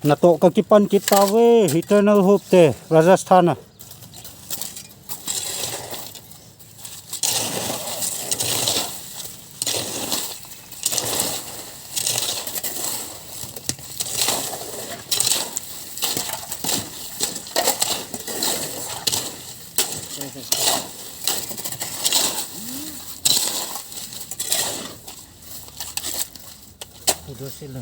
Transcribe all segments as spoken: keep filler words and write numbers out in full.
Natoh kakipan kit tauve, Eternal Hope te, Rajasthan a. Kudos sila.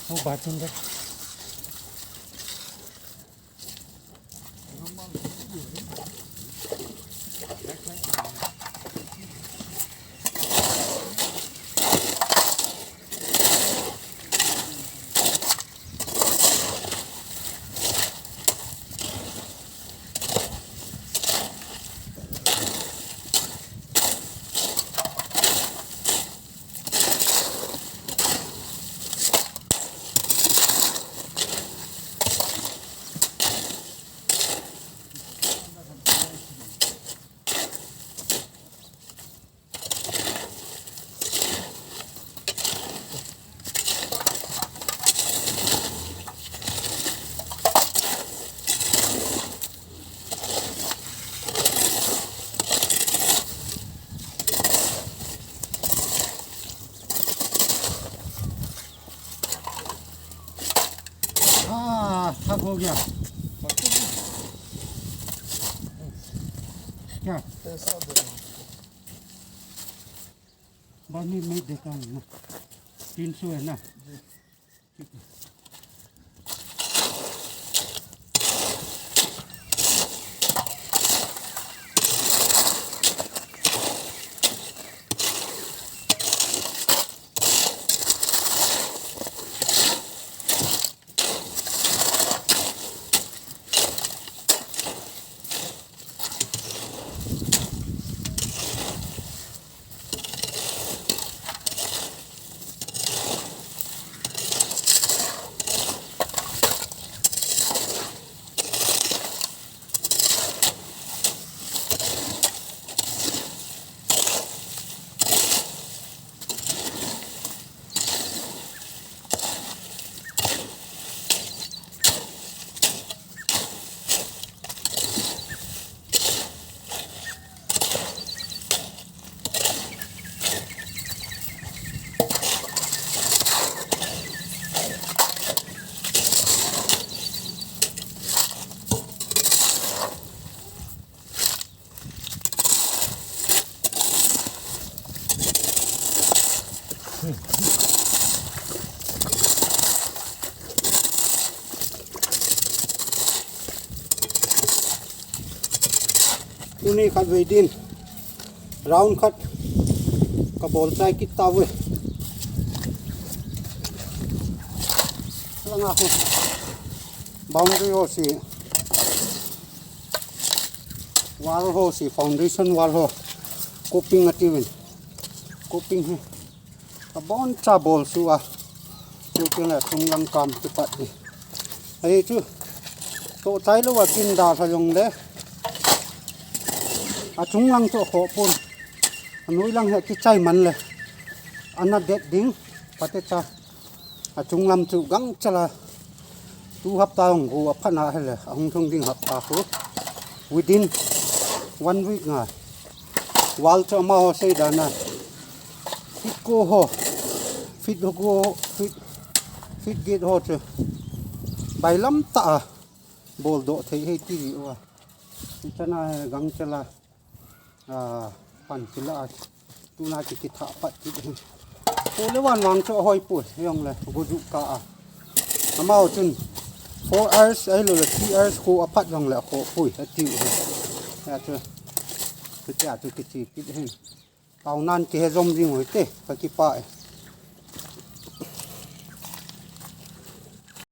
Oh, batin deh. हाँ, थक हो गया। क्या? पैसा दे। बाद में मैं देता हूँ ना। तीन सौ है ना? जी। ठीक है। Tuni khatvei din round khat kabol chai kit tauve. Langa khu boundary ho si, wall ho si, foundation wall ho, coping atiuvin, coping hi. Aboncha bol suh a. Tuchung le achung lang kam kipat hi. Ahi chu. Toh chai lou a kin dalha jongle, achung lang chu akhoh pon. Anoi lang hi akichai man le, ana det ding. Phatecha. Achung lam chu gangchel a. Tu hapta hung go aphat na hile, ahung thong ding hapta khu. Within one week ngai. Wall chu amaho sei dan a, feet ko ho, feet ho ko, feet, feet gate ho chu bailam tah a bol doh thei hi ti uva. Hichana gangchel a, a, pan kila a, tuna ki kitha pat kit hi. Ko le van vang chu ahoi poi, jongle go ju ka a. Amaho chun four hours ahilou le three hours ko aphat jongle akhoh poi, atiu hi. Achu, kitia chu kichi kit hi. Tao nan kihe jom jing u hite, kakipah e.